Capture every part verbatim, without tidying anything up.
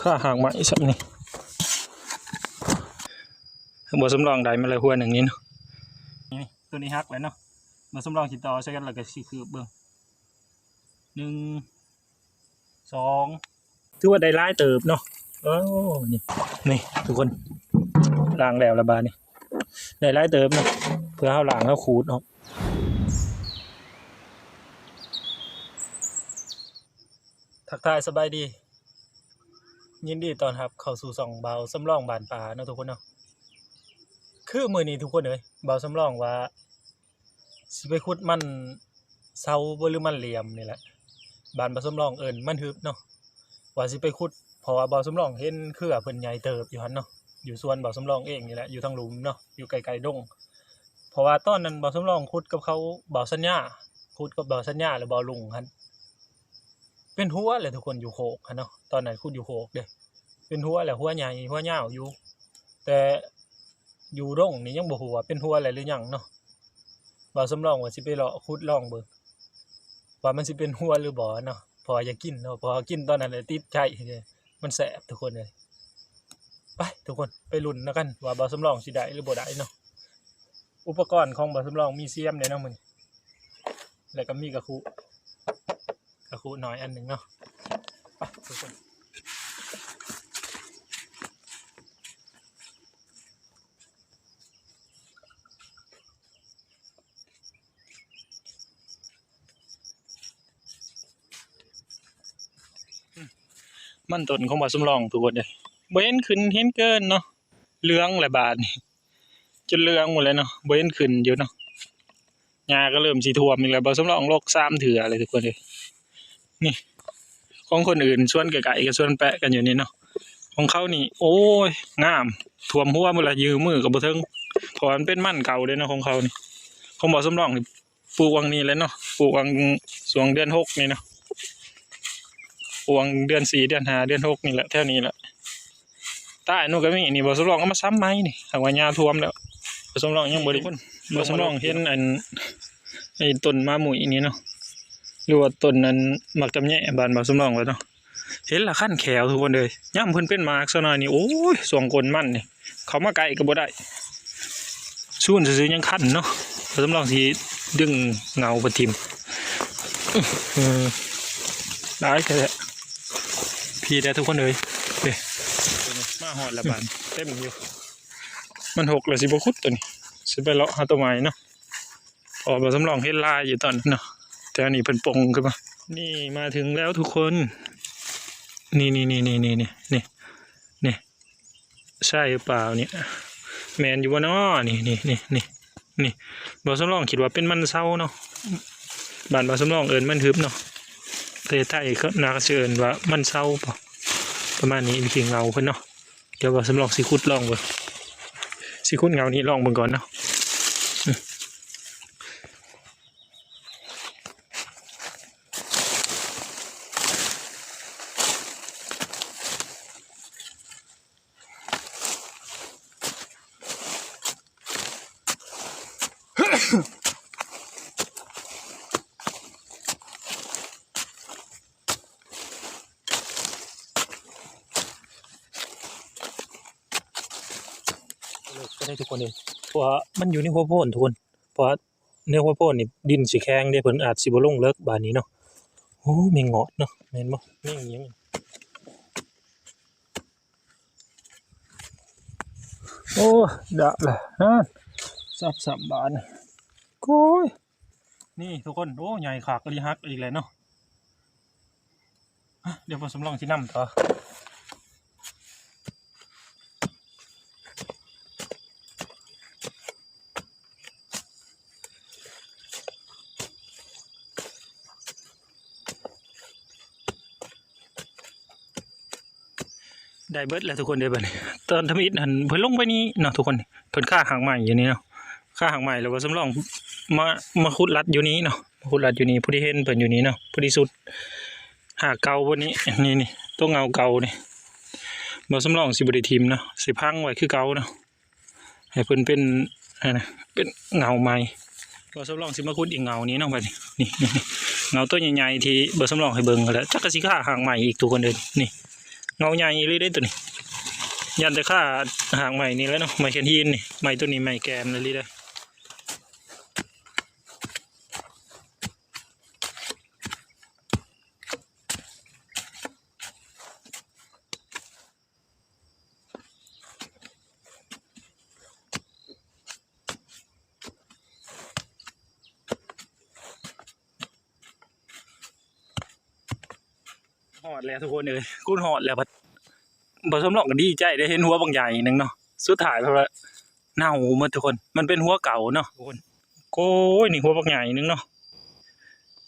ค่าหากไม้ซ้ำนี่ บ่สำรองได้มาแล้วหัวหนึ่งนี่เนาะ นี่ ตัวนี้หักแล้วเนาะ บ่สำรองสิต่อใส่กันแล้วก็สิคืบเบิ่ง หนึ่ง สอง ถือว่าได้หลายเติบเนาะ โอ้ นี่ นี่ ทุกคน ล้างแล้วละบาดนี่ ได้หลายเติบเนาะ เพื่อเฮาล้างเฮาขูดออก ทักทายสบายดี ยินดีต้อนรับเข้าสู่ช่องบ่าวสำรองบ้านป่าเนาะทุกคนเนาะ คือมื้อนี้ทุกคนเอ้ย บ่าวสำรองว่า สิไปขุดมันเซาบ่หรือมันเหลี่ยมนี่แหละ บ้านบ่าวสำรองเอิ้นมันฮึบเนาะ ว่าสิไปขุด เพราะว่าบ่าวสำรองเห็นเครือเพิ่นใหญ่เติบอยู่หั่นเนาะ อยู่สวนบ่าวสำรองเองนี่แหละ อยู่ทางลุ่มเนาะ อยู่ใกล้ๆดง เพราะว่าตอนนั้นบ่าวสำรองขุดกับเขา บ่าวสัญญา ขุดกับบ่าวสัญญาและบ่าวลุงหั่น เป็นหัวเลยทุกคน อยู่โคกหั่นเนาะ ตอนนั้นขุดอยู่โคกเด้ เป็นหัวแหละ หัวใหญ่ หัวยาวอยู่ แต่อยู่ดงนี่ยังบ่ฮู้ว่าเป็นหัวแล้วหรือยังเนาะ บ่าวสำรองว่าสิไปเลาะขุดลองเบิ่ง ว่ามันสิเป็นหัวหรือบ่เนาะ เพราะว่าอยากกินเนาะ เพราะว่ากินตอนนั้นแหละติดใจ มันแซ่บทุกคนเอ้ย ไปทุกคน ไปลุ้นนำกันว่าบ่าวสำรองสิได้หรือบ่ได้เนาะ อุปกรณ์ของบ่าวสำรองมีเสียมแหน่เนาะมื้อนี้ แล้วก็มีกะคุ กะคุน้อยอันหนึ่งเนาะ ไปทุกคน มันต้นของบ่าวสำรองทุกคนเอ้ย บ่เห็นขึ้นเห็นเกินเนาะ เหลืองแล้วบาดนี่ จนเหลืองหมดแล้วเนาะ บ่เห็นขึ้นอยู่เนาะ หญ้าก็เริ่มสิท่วมอีกแล้ว บ่าวสำรองลกสามเทื่อเลยทุกคนเอ้ย นี่ ของคนอื่นสวนใกล้ๆก็สวนแปะกันอยู่นี่เนาะ ของเขานี่ โอ้ย งาม ท่วมหัวหมดละ ยื้อมือก็บ่ถึง เพราะว่ามันเป็นมันเก่าเด้เนาะ ของเขานี่ ของบ่าวสำรองนี่ ปลูกหว่างนี้แหละเนาะ ปลูกหว่างช่วงเดือนหกนี่เนาะ ปลูกหว่างเดือนสี่ เดือนห้า เดือนหกนี่แหละ แถวนี้แหละ ใต้นู่นก็มี นี่บ่าวสำรองเอามาซ้ำใหม่นี่ หากว่าหญ้าท่วมแล้ว บ่าวสำรองยังบ่ได้ บ่าวสำรองเห็นอัน ไอ้ต้นหมากหมุ่ยนี่เนาะ หรือว่าต้นอันหมากตำแยบ้านบ่าวสำรองว่าเนาะ เห็นละคันแข้วทุกคนเอ้ย ยามเพิ่นเป็นหมากซะหน่อยนี่ โอ้ย ช่วงก้นมันนี่ เข้ามาใกล้ก็บ่ได้ ซูนซื่อๆยังคันเนาะ บ่าวสำรองสิดึงเงาเพิ่นถิ่ม เออ หลายแท้ๆ พี้แท้ทุกคนเอ้ย เด้ มาฮอดแล้วบาด เต็มอยู่ มันหกแล้วสิบ่ขุดตัวนี้ สิไปเลาะหาตัวใหม่เนาะ เพราะว่าบ่าวสำรองเห็นลายอยู่ตอนนั้นเนาะ แต่อันนี้เพิ่นปงขึ้นมา นี่มาถึงแล้วทุกคน นี่ นี่ นี่ ใช่หรือเปล่าเนี่ย แม่นอยู่บ่น้อ นี่ นี่ นี่ นี่ นี่ บ่าวสำรองคิดว่าเป็นมันเซาเนาะ บ้านบ่าวสำรองเอิ้นมันฮึบเนาะ ประเทศไทยเขาน่าจะเอิ้นว่ามันเซาบ่ ประมาณนี้ ขี้เงาเพิ่นเนาะ เดี๋ยวบ่าวสำรองสิขุดลองเบิ่ง สิขุดเงานี้ลองเบิ่งก่อนเนาะ อืม เลิกก็ได้ทุกคนเลย เพราะว่ามันอยู่ในหัวโพนทุกคน เพราะว่าในหัวโพนนี่ดินสิแข็งเด้ เพิ่นอาจสิบ่ลงเลิกบาดนี้เนาะ โอ้ แมงเงาะเนาะ แม่นบ่ แมงอิหยัง โอ้ ดะละ ฮะ สับสับบาดนี่ โอ้ย นี่ทุกคน โอ้ ใหญ่คักอีหลี หักอีกแล้วเนาะ อ่ะ เดี๋ยวบ่าวสำรองสินำต่อ ได้เบิดแล้วทุกคนเด้อบัดนี้ ตอนทำอิฐหั่นเพิ่นลงไปนี่เนาะทุกคน เพิ่นคาหากไม้อยู่นี่เนาะ คาหากไม้แล้วบ่าวสำรองมา มาขุดลัดอยู่นี่เนาะ มาขุดลัดอยู่นี่ ผู้ที่เห็นเพิ่นอยู่นี่เนาะ ผู้ที่สุด หากเก่าพวกนี้ นี่ นี่ ตัวเงาเก่านี่ บ่าวสำรองสิบ่ได้ถิ่มเนาะ สิพังไว้คือเก่าเนาะ ให้เพิ่นเป็น อันนะ เป็นเงาใหม่ บ่าวสำรองสิมาขุดอีกเงานี้เนาะบัดนี้ นี่ นี่ นี่ เงาตัวใหญ่ๆที่บ่าวสำรองให้เบิ่งนั่นแหละ จักกะสิคาหากไม้อีกทุกคนเด้อ นี่ เงาใหญ่เลยเด้ตัวนี้ ย่านแต่ค่าหากไม้นี่แหละเนาะ ไม้แคนฮีนนี่ ไม้ตัวนี้ไม้แกนเลยเด้อ ฮอดแล้วทุกคนเอ้ย ขุดฮอดแล้ว บ่าวสมรองก็ดีใจได้เห็นหัวบักใหญ่หนึ่งเนาะ สุดท้ายเพราะว่าเน่าหมดทุกคน มันเป็นหัวเก่าเนาะทุกคน โอ้ย นี่หัวบักใหญ่หนึ่งเนาะ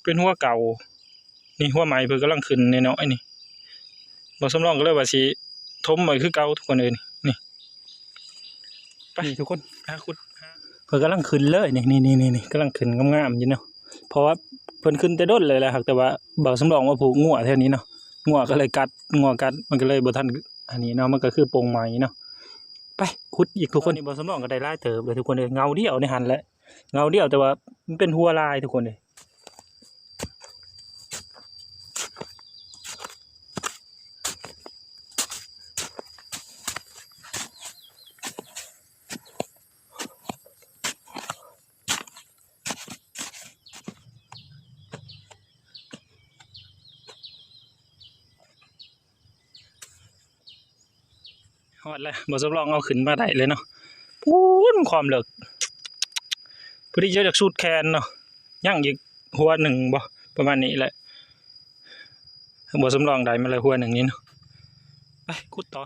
เป็นหัวเก่า นี่หัวใหม่เพิ่นกำลังขึ้นน้อยๆนี่ บ่าวสมรองก็เลยว่าสิถมไว้คือเก่าทุกคนเอ้ย นี่ นี่ ไป นี่ทุกคน หาขุด เพิ่นกำลังขึ้นเลย นี่ นี่ นี่ นี่ นี่ กำลังขึ้นงามๆอยู่เนาะ เพราะว่าเพิ่นขึ้นแต่โดนเลยแหละครับ แต่ว่าบ่าวสมรองมาผูกงัวแถวนี้เนาะ งัวก็เลยกัด งัวกัด มันก็เลยบ่ทัน อันนี้เนาะ มันก็คือปงใหม่เนาะ ไป ขุดอีกทุกคน นี่บ่าวสมรองก็ได้หลายเติบเลยทุกคนเอ้ย เงาเดียวในหั่นแหละ เงาเดียวแต่ว่ามันเป็นหัวลายทุกคนเอ้ย ฮอดแล้ว บ่าวสมรองเอาขึ้นมาได้เลยเนาะ ปู๊น ความเลิก พอดีจะจากสุดแขนเนาะ ยังอีกหัวหนึ่งบ่ ประมาณนี้แหละ บ่าวสมรองได้มาเลยหัวหนึ่งนี่เนาะ ไป ขุดต่อ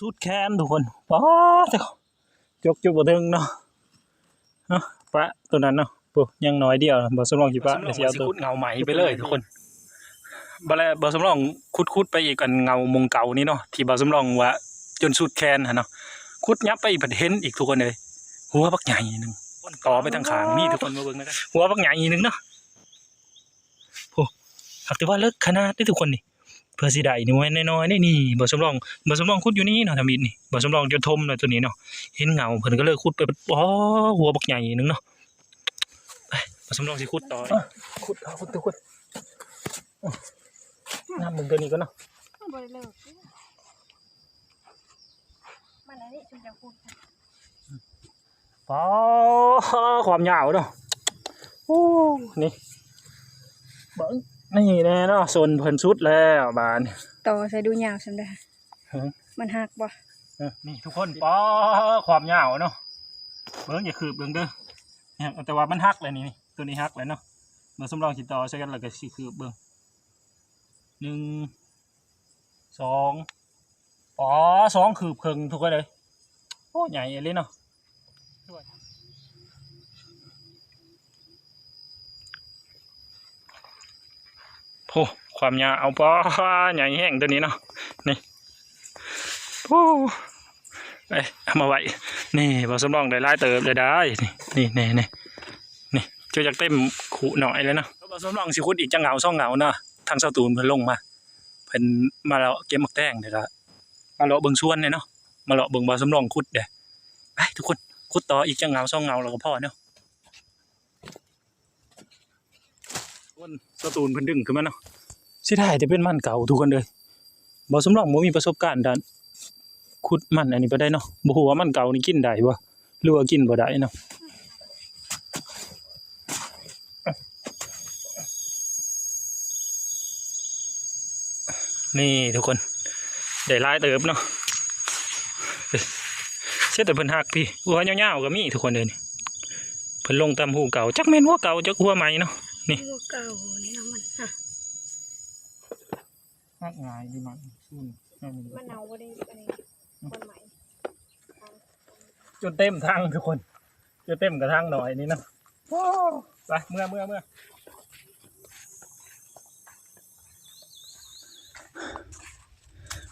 สุดแขนทุกคน ป๊าด จกจุบ่ถึงเนาะ เนาะ ปะตัวนั้นเนาะ โอ้ ยังน้อยเดียว บ่าวสมรองสิปะ บ่าวสมรอง เดี๋ยวสิเอาตัว ว่าสิขุดเงาใหม่ไปเลยทุกคน บ่าวสมรองขุดๆไปอีกอันเงาหม่องเก่านี่เนาะ ที่บ่าวสมรองว่าจนสุดแขนหั่นเนาะ ขุดยับไปอีก บัดเห็นอีกทุกคนเอ้ย หัวบักใหญ่หนึ่ง ต่อไปทางข้างนี่ทุกคนมาเบิ่งนะ หัวบักใหญ่หนึ่งเนาะ โอ้ หากแต่ว่าเลิกขนาดนี้ทุกคนนี่ เพื่อสิได้นี่ไว้น้อยๆนี่ นี่ บ่าวสมรอง บ่าวสมรองขุดอยู่นี่เนาะ ทำอิฐนี่ บ่าวสมรองจะถมเลยตัวนี้เนาะ เห็นเงาเพิ่นก็เลยขุดไป อ๋อ หัวบักใหญ่หนึ่งเนาะ ไป บ่าวสมรองสิขุดต่อ อ่ะ ขุดเอา ขุดตัวขุด อ่ะ น้ำมึงตัวนี้ก่อนเนาะ มันบ่ได้เลิก มันอันนี้ฉันจะขุด ปอ ความยาวเนาะ โอ้ นี่ เบิ่ง นี่แน่เนาะ ส่วนเพิ่นสุดแล้วบาดนี้ ต่อใส่ดูยาวส่ำใด๋ ฮะ มันหักบ่ เออ นี่ทุกคน ปอ ความยาวเนาะ เบิ่งอย่าคืบเบิ่งเด้อ เนี่ย แต่ว่ามันหักแล้วนี่ นี่ ตัวนี้หักแล้วเนาะ บ่าวสมรองสิต่อใส่กันแล้วก็สิคืบเบิ่ง หนึ่ง สอง อ๋อ สองคืบครึ่งทุกคนเอ้ย โอ้ ใหญ่อีหลีเนาะ โอ้ ความยาว เอา ปอ ใหญ่แฮงตัวนี้เนาะ นี่ โอ้ เอ้ย เอามาไว้ นี่ บ่าวสมรองได้หลายเติบเลยได้ นี่ นี่ นี่ นี่ นี่ จนอยากเต็มคุน้อยเลยเนาะ บ่าวสมรองสิขุดอีกจักเงาสองเงาเนาะ ทางสาวตูนเพิ่นลงมา เพิ่นมาเลาะเก็บหมากแตง แล้วก็มาเลาะเบิ่งสวนเนี่ยเนาะ มาเลาะเบิ่งบ่าวสมรองขุดเด้อ ไปทุกคน ขุดต่ออีกจักเงาสองเงาแล้วก็พอเนาะ คนสาวตูนเพิ่นดึงขึ้นมาเนาะ เสียดายแต่เป็นมันเก่าทุกคนเอ้ย บ่าวสมรองบ่มีประสบการณ์ด้านขุดมันอันนี้ปานใดเนาะ บ่ฮู้ว่ามันเก่านี่กินได้บ่ หรือว่ากินบ่ได้เนาะ นี่ทุกคน ได้หลายเติบเนาะ เสียแต่เพิ่นหักพี่ หัวยาวๆก็มีทุกคนเอ้ยนี่ เพิ่นลงตามฮูเก่า จักแม่นหัวเก่า จักหัวใหม่เนาะ นี่ หัวเก่านี่เนาะมัน อ่ะ หักง่ายดีมัน อืม มันเอาบ่ได้ อันนี้ หัวใหม่ จนเต็มถังทุกคน จนเต็มกระถางน้อยนี่เนาะ โอ้ ไป เมือ เมือ เมือ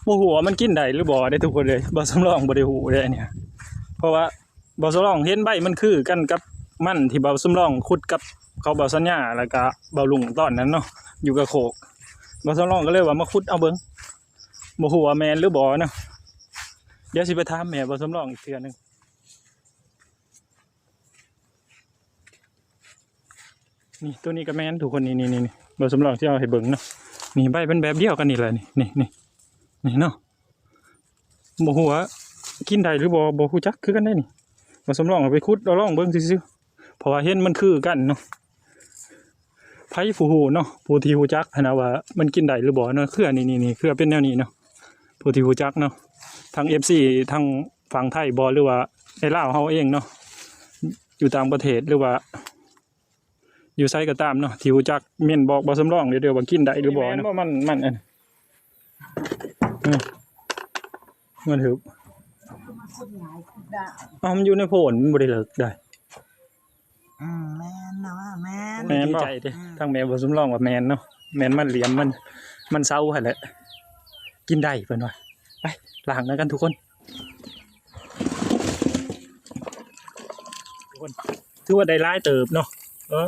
บ่ฮู้ว่ามันกินได้หรือบ่เด้ทุกคนเอ้ย บ่าวสำรองบ่ได้ฮู้เด้อันเนี้ย เพราะว่าบ่าวสำรองเห็นใบมันคือกันกับมันที่บ่าวสำรองขุดกับเขาบ่าวสัญญา แล้วก็บ่าวลุงตอนนั้นเนาะ อยู่กับโคก บ่าวสำรองก็เลยว่ามาขุดเอาเบิ่ง บ่ฮู้ว่าแม่นหรือบ่เนาะ เดี๋ยวสิไปถามแม่บ่าวสำรองอีกเทื่อหนึ่ง นี่ตัวนี้ก็แม่นทุกคน นี่นี่นี่นี่บ่าวสำรองที่เอาให้เบิ่งเนาะ นี่ใบเป็นแบบเดียวกันนี่แหละ นี่นี่นี่นี่เนาะ บ่ฮู้ว่ากินได้หรือบ่ บ่ฮู้จักคือกันได้นี่ บ่าวสำรองเอาไปขุดเอาลองเบิ่งซื่อๆ เพราะว่าเห็นมันคือกันเนาะ ไผผู้ฮู้เนาะ ผู้ที่ฮู้จักหั้นนะว่ามันกินได้หรือบ่เนาะ เครือนี่นี่นี่เครือเป็นแนวนี้เนาะ ผู้ที่ฮู้จักเนาะ ทาง เอฟซี ทางฝั่งไทยบ่ หรือว่าในลาวเฮาเองเนาะ อยู่ต่างประเทศหรือว่า อยู่ไสก็ตามเนาะ ที่ฮู้จักเม้นบอกบ่าวสำรองเด้อ เด้อว่ากินได้หรือบ่เนาะ แม่นบ่ มัน มันอัน อืม มันหืบ อ้าว มันอยู่ในโพน มันบ่ได้เลิกได้ อืม แม่นนะว่าแม่น แม่นบ่ ดีใจเด้ อืม ทางแม่บ่าวสำรองว่าแม่นเนาะ แม่นมันเหลี่ยม มัน มันเซาหั่นแหละ กินได้เพิ่นว่า ไป ล้างนำกันทุกคน ทุกคน ถือว่าได้หลายเติบเนาะ โอ้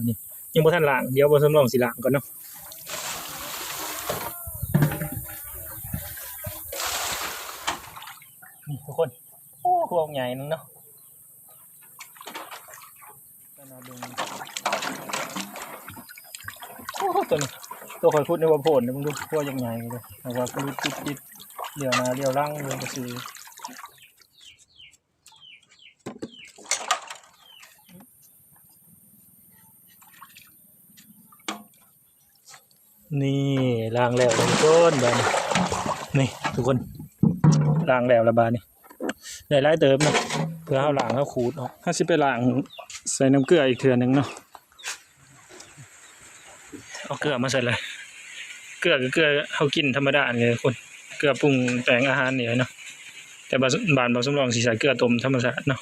นี่ ยังบ่ทันล้าง เดี๋ยวบ่าวสำรองสิล้างก่อนเนาะ นี่ทุกคน โอ้ คือบักใหญ่หนึ่งเนาะ ขนาดเบิ่ง โอ้ ตัวนี้ ตัวข่อยขุดนึกว่าโพน เด้ มึงดู ตัวยังใหญ่เลย แต่ว่าก็ลุดติดๆ เหลียวหน้าเหลียวหลังเลยก็คือ นี่ล้างแล้วทุกคน บาดนี้ นี่ทุกคน ล้างแล้วละบาดนี้ ได้หลายเติบเนาะ เพื่อเฮาล้างเฮาขูดออก เฮาสิไปล้างใส่น้ำเกลืออีกเทื่อหนึ่งเนาะ เอาเกลือมาใส่เลย เกลือก็เกลือเฮากินธรรมดานี่แหละคน เกลือปรุงแต่งอาหารนี่แหละเนาะ แต่บ้าน บ้านบ่าวสำรองสิใส่เกลือต้มธรรมชาติเนาะ